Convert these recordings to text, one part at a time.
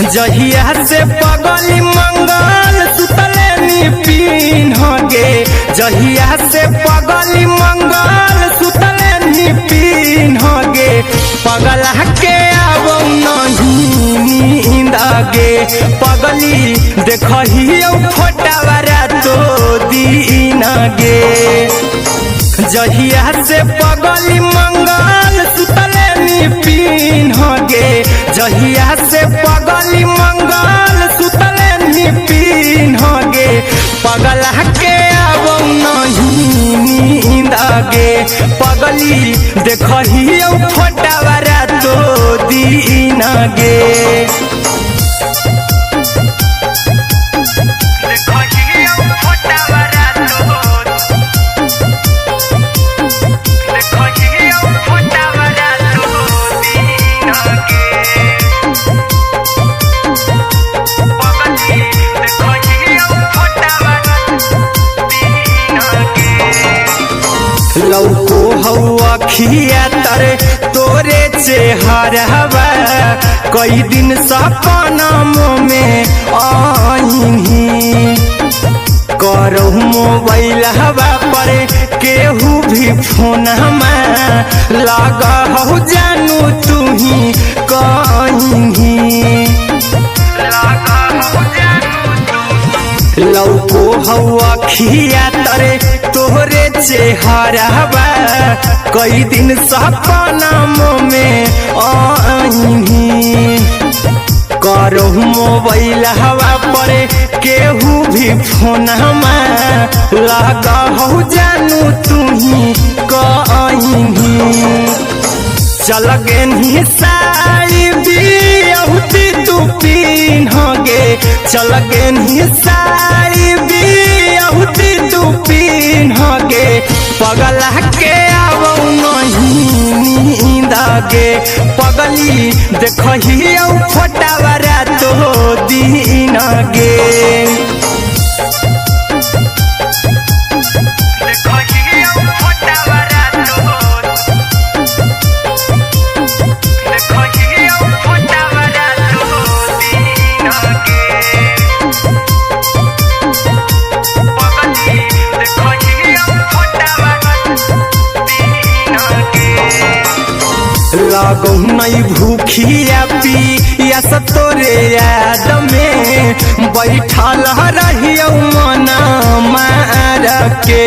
जहिया से पगली मंगल सुतले नी पीन गे, जहिया से पगली मंगल सुतले नी पीन गे, पगला के आबो नहीं नींद गे, पगली देखहियो फोटावा रातो दिन गे। जहिया से पगली मंगल सुतले नी पीन गे, जहिया से पगली मंगल सुतले नी पीन गे, पगला के आबो नहीं नींद गे, पगली देखहियो फोटावा रातो दिन गे। लौको हौ अखिया तरे तोरे चेहरवा, कई दिन सपना में आईही, करहु मोबाइल हवा पर केहू भी फोन लगा हौ जानू तुही कहीं। लौको हौ अखिया तरे तोहरे चेहरवा, कई दिन सपना में आईही, करहु मोबाइल हवा पर केहू भी फोन लगा हौ जानू तुही कहीं। चल गेन्ही साड़ी बियाहुती तू पीन गे, चल गेन्ही साड़ी बियाहुती तू पीन गे, पगला के आबो नहीं नींद गे, पगली देखहियो फोटावा रातो दिन गे। लगौ नहीं भूखिया पिया तोरे याद में, बैठल रहियो मन मार के,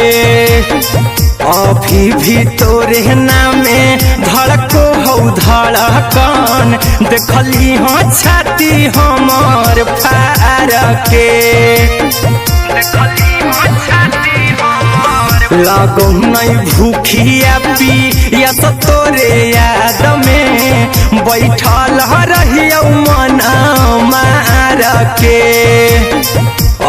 अभी भी तोरे नामे धड़को हौ धड़कन, देखली हो छाती हमर फार के। लगौ नहीं भूखिया पिया तोरे याद में, बैठल रहियो मन मार के,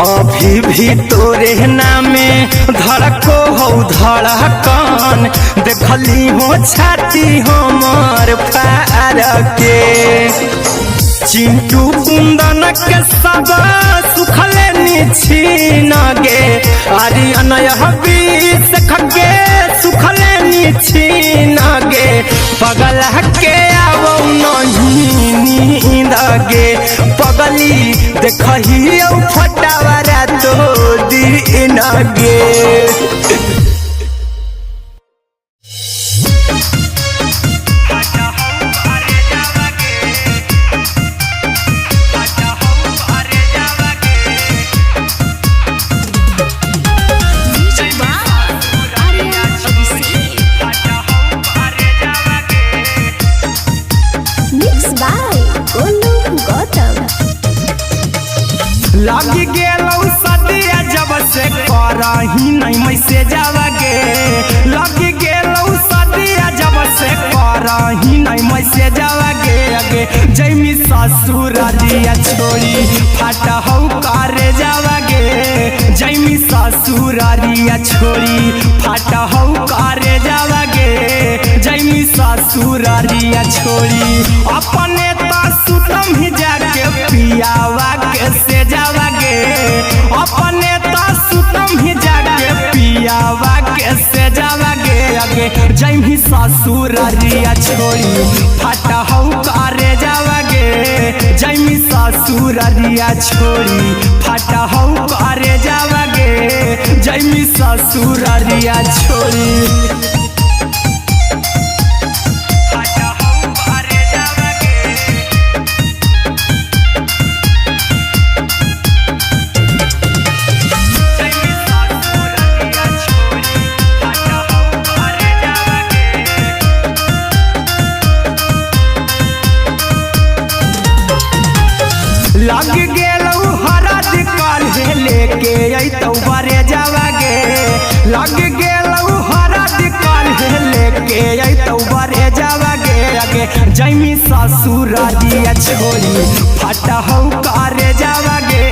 अभी भी तोरे नामे धड़को हौ धड़कन, देखली हो छाती हमर फार के। चिंटू कुंदन के सब सुखले निछीन गे, आरी अनय बीस खगे सुखले निछीन गे, पगला के आबो नहीं नींद गे, पगली देखहियो फोटावा रातो दिन गे। लग गेलौ सदिया जब से करही नहीं मैसेज गे, लग गेलौ सदिया जब से करही नहीं मैसेज गे, अगे जैमी ससुररिया छोड़ी फाट हौ करे जावा गे, जैमी ससुररिया छोड़ी फाट हौ करे जावा गे, जैमी ससुररिया छोड़ी अपने त सुतम ही जाके पियावा के से जावा गे, अपने त सुतम ही जाके पियावा के से जावा गे, अगे जैमी ससुररिया छोड़ी फाट हौ करे जावा गे, गे जैमी ससुररिया छोड़ी फटा हौ करे जावा गे जैमी ससुररिया छोड़ी फटा हौ करे जावा गे। जैमी ससुररिया छोड़ी फटा हौ करे जावा गे। लग गेलौ हरद काल्हे लेके अइतौ बरे जावा गे लग गेलौ हरद काल्हे लेके अइतौ बरे जावा गे अगे जैमी ससुररिया छोड़ी फटा हौ करे जावा गे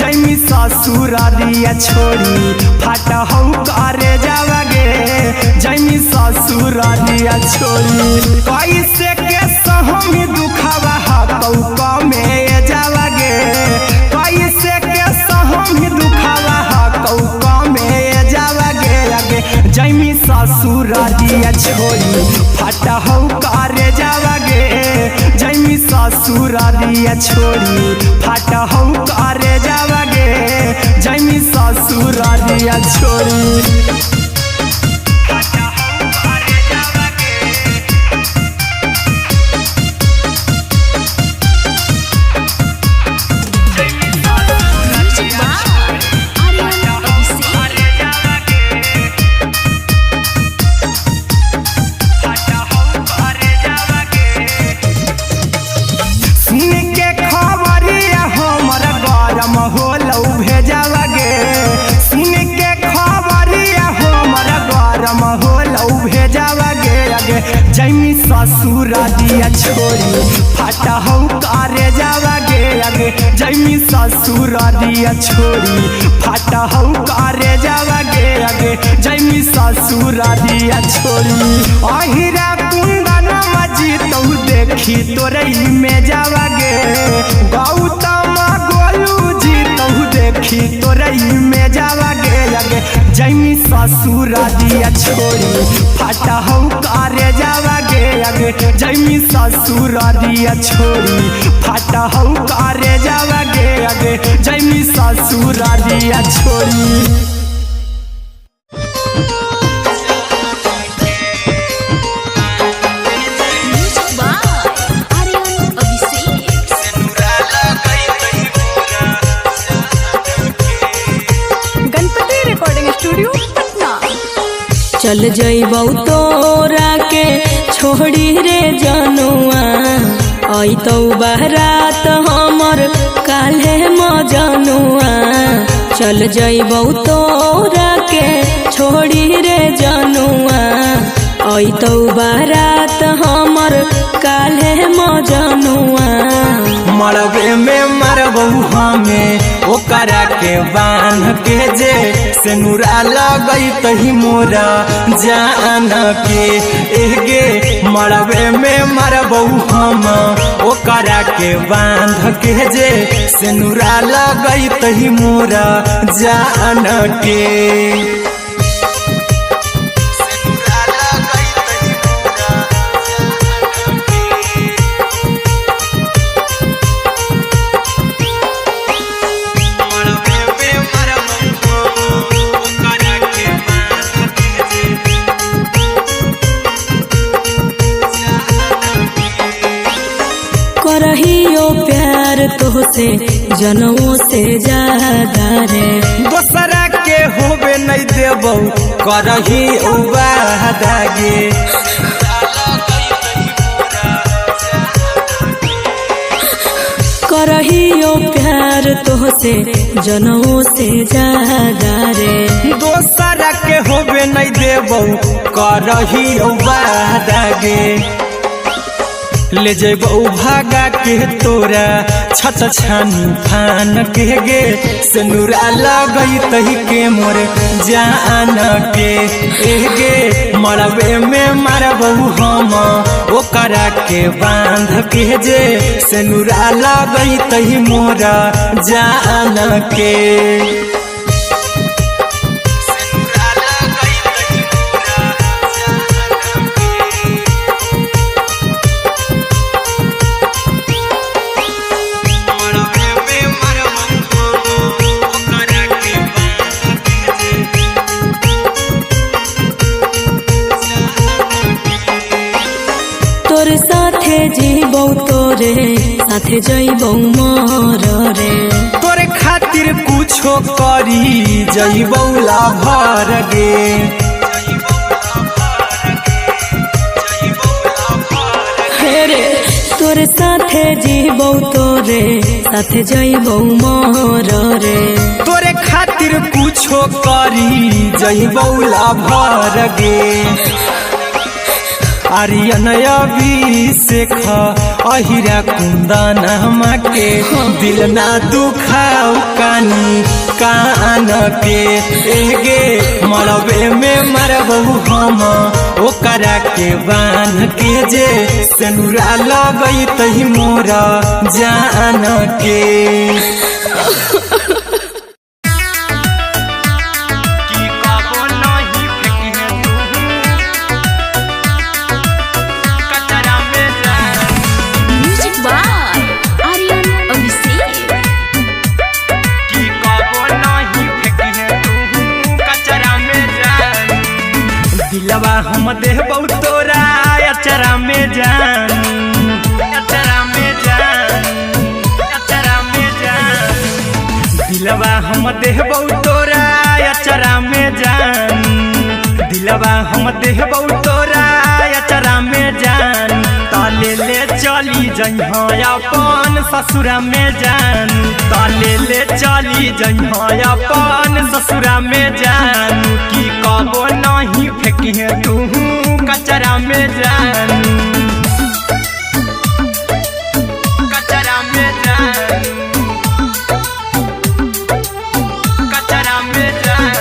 जैमी ससुररिया छोड़ी फटा हौ करे जावा गे जैमी ससुररिया छोड़ी कैसे के सहमी दुखावा हकौ कमे जावा गे कैसे के सहमी दुखावा हकौ कमे जावा गे अगे जैमी ससुररिया छोड़ी फटा हौ करे जावा गे जैमी ससुररिया छोड़ी फटा हौ करे जावा गे जैमी ससुररिया छोड़ी फटा हौ करे जावा गे। Music by Aryan Abhishek. सुन के खबरिया हमर गरम होलौ भेजावा गे सुन के खबरिया हमर गरम होलौ भेजावा गे अगे जैमी ससुररिया छोड़ी फटा हौ करे जावा गे अगे जैमी ससुररिया छोड़ी फटा हौ करे जावा गे अगे जैमी ससुररिया छोड़ी अहिरा कुंदन मजीतौ देखी तोरई में जावा गे गौतम गोलू जीतौ देखी तोरई में जावा गे अगे जैमी ससुररिया छोड़ी फटा हौ करे जावा गे अगे जैमी ससुररिया छोड़ी फटा हौ करे जावा गे अगे जैमी ससुररिया छोड़ी। Music by Aryan Abhishek. Ganpati recording studio Patna. चल जइबौ तोरा के छोड़ी रे जनुआ अइतौ बारात हमर काल्हे मजनुआ चल जइबौ तोरा के छोड़ी रे जनुआ अइतौ बारात हमर काल्हे मजनुआ। मरबे में मरबौ हमें ओकरा के बांध के जे सेनुरा लगई तही मोरा जान के एगे मरबे में मरबौ हम ओकरा के बांध के जे सेनुरा लगई तही मोरा जान के। सेनुरा लगई तही मोरा जान के। करहियो प्यार तोहसे जनमो से ज्यादा रे दोसरा के होबे नहीं देबौ करही वादा गे। करहियो प्यार तोहसे जनमो से ज्यादा रे दोसरा के होबे नहीं देबौ करही वादा गे। ले जेबौ भागा के तोरा छत छानी फान के गे सेनुरा लगई तही के मोर जान के एगे मरबे में मारबौ हम ओकरा के बांध के जे सेनुरा लगई तही मोरा जान के। सेनुरा लगई तही मोरा जान के। तोर साथे जीबौ तोरे साथे जइबौ मर रे। तोरे खातिर कुछो करी जइबौ लाभर गे। हे रे तोरे साथे जीबौ तोरे साथे जइबौ मर रे। तोरे खातिर कुछो करी जइबौ लाभर गे। आर्यन अभिषेक अहिरा कुंदन के दिल ना दुखाऊ कानी कान के। एगे मरबे में मरबू हम ओकरा के बांध के जे सेनुरा लगई तही मोरा जान के। की कबो नहीं फेंके तू कचरा में जान। म्यूजिक बाय आर्यन अभिषेक। की कबो नहीं फेंके तू कचरा में जान। दिलवा हम देहबौ तोरा अचरा में जान, अचरा में जान, अचरा में जान। दिलवा हम देहबौ तोरा अचरा में जान। दिलवा हम देहबौ तोरा अचरा में जान। ताले ले चली जइहा अपन ससुरा में जान। ताले ले चली जइहा अपन ससुरा में जान। की कबो नहीं फेंकिहे तू कचरा में जान, कचरा में जान, कचरा में जान।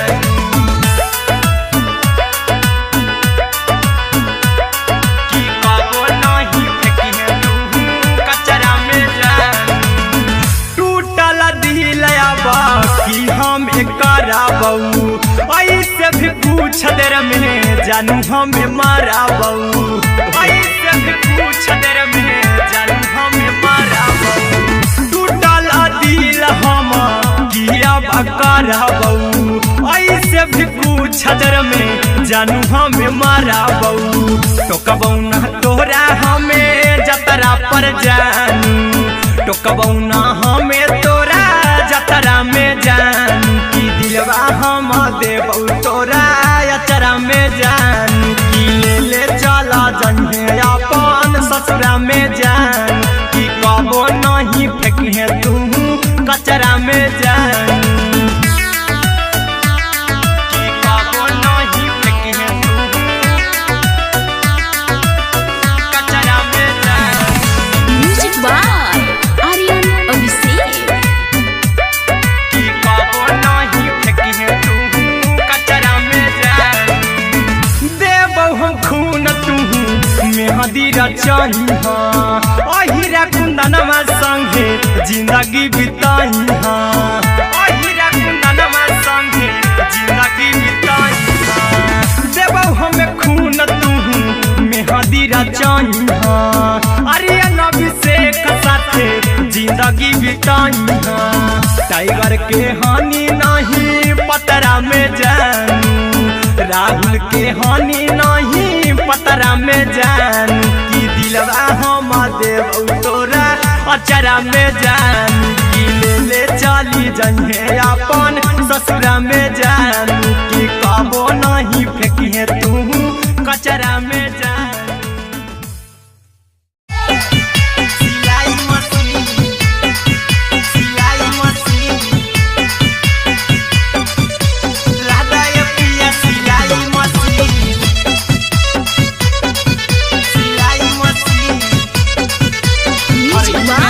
की कबो नहीं फेंकिहे तू कचरा में जान। टूटल दिल अब की हम कराबऊ, ऐसे भी पूछ देर में जानू हमें माराबऊ। ऐसे भी पूछ देर में जानू हमें माराबऊ। टूटल दिल हम की अब कराबऊ, ऐसे भी पूछ देर में जानू हमें माराबऊ। टोकबऊ ना तोरा हमें जतरा पर जानू, टोकबऊ ना हमें तोरा जतरा में जान। की दिलवा हम देबऊ तोरा अचरा में जान। की ले ले चला जइहे अपन ससुरा में जान। की कबो नहीं फेंकिहे तू कचरा में जान। की कबो नहीं फेंकिहे तू कचरा में जान। म्यूजिक बाय आर्यन अभिषेक। की कबो नहीं फेंकिहे तू कचरा में जान। देबौ हम खून तू मेहंदी रचहिहा, अहिरा कुंदनमा संगे जिंदगी बिताइहा। अहिरा कुंदनमा संगे जिंदगी बिताइहा। देबौ हम खून तू मेहंदी रचहिहा, आर्यन अभिषेक साथे जिंदगी बिताइहा। टाइगर के हानि नहीं पतरा में जान, राहुल के हानि नहीं पतरा में जान। की दिलवा हम देबौ तोरा अचरा में जान। की ले ले चली जइहे अपन ससुरा में जान। की कबो नहीं फेंकिहे तू कचरा में जान। सिलाई मशीन, सिलाई मशीन, लादा ये पिया सिलाई मशीन, सिलाई मशीन। म्यूजिक बाय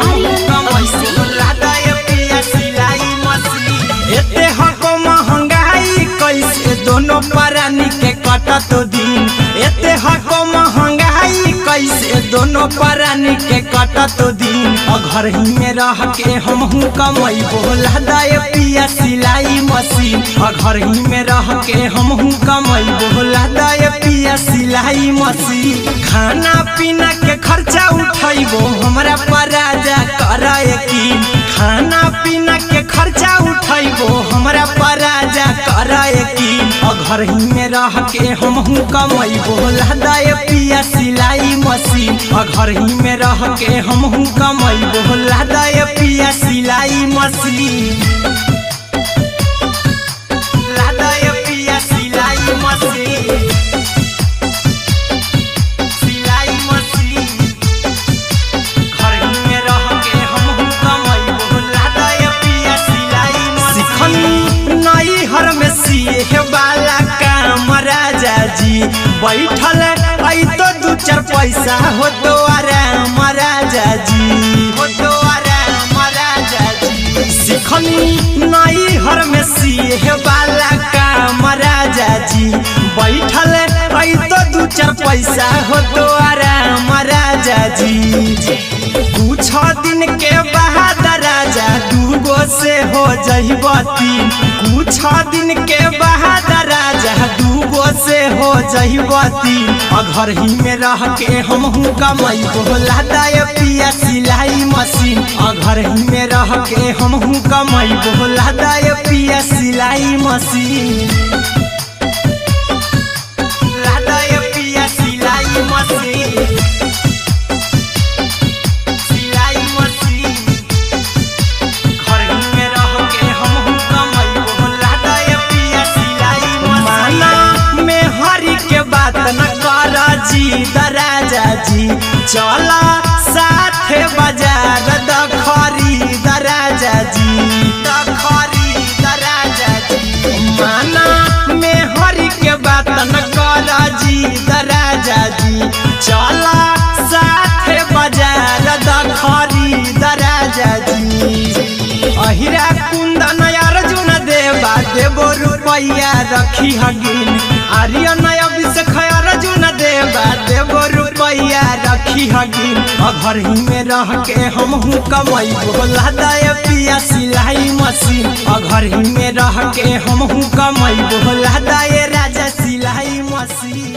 आर्यन अभिषेक। लादा ये पिया सिलाई मशीन। एते हको महंगाई कैसे दोनों प्राणी के कटत दिन। एते हको महंगाई कैसे दोनों प्राणी के कटत दिन। घर ही में रह के हमहू कमैबो लादा ये पिया सिलाई मशीन। घर ही में रह के हमहू कमैबो लादा ये पिया सिलाई मशीन। खाना पीना के खर्चा उठैबो हमरा पर राजा कर यकीन। खाना पीना के खर्चा उठैबो हमरा पर राजा कर की घर ही में रह के हमहू कमैबो लहदाए पिया सिलाई मशीन। घर ही में रह के हमहू कमैबो लहदाए पिया सिलाई मशीन। लहदाए पिया सिलाई मशीन, सिलाई मशीन। घर ही में रह के हमहू कमैबो लहदाए पिया सिलाई मशीन। सिखनी नई हर में सिए वाला काम राजा जी, बैठल आई तो दू चार पैसा हो तो आराम राजा जी, हो तो आराम राजा जी। सिखनी नई हर में सिए वाला काम राजा जी, बैठल आई तो दू चार पैसा हो तो आराम राजा जी। कुछ दिन के बाद राजा दूगो से हो जइबती, कुछ दिन के बाद राजा दूगो से हो जइबती। घर ही में रह के हमहू कमैबो लहदाए पिया सिलाई मशीन। घर ही में रह के हमहू कमैबो लहदाए पिया सिलाई मशीन। लहदाए पिया सिलाई मशीन, सिलाई मशीन। घर ही में रह के हमहू कमैबो लहदाए पिया सिलाई मशीन। माना में हरि के बात न कर जी राजा जी, चला साथे बाजार दखरी राजा जी, दखरी राजा जी। माना में हरि के बात न कर जी राजा जी, चला साथे बाजार दखरी राजा जी। अहिरा कुंदन अर्जुन देवा देवो रुपैया रखी हगिन, आर्यन अभिषेक अर्जुन देवा देवो रुपैया रखी हगिन। घर ही में रह के हमहू कमैबो लहदाए पिया सिलाई मशीन। घर ही में रह के हमहू कमैबो लहदाए राजा सिलाई मशीन।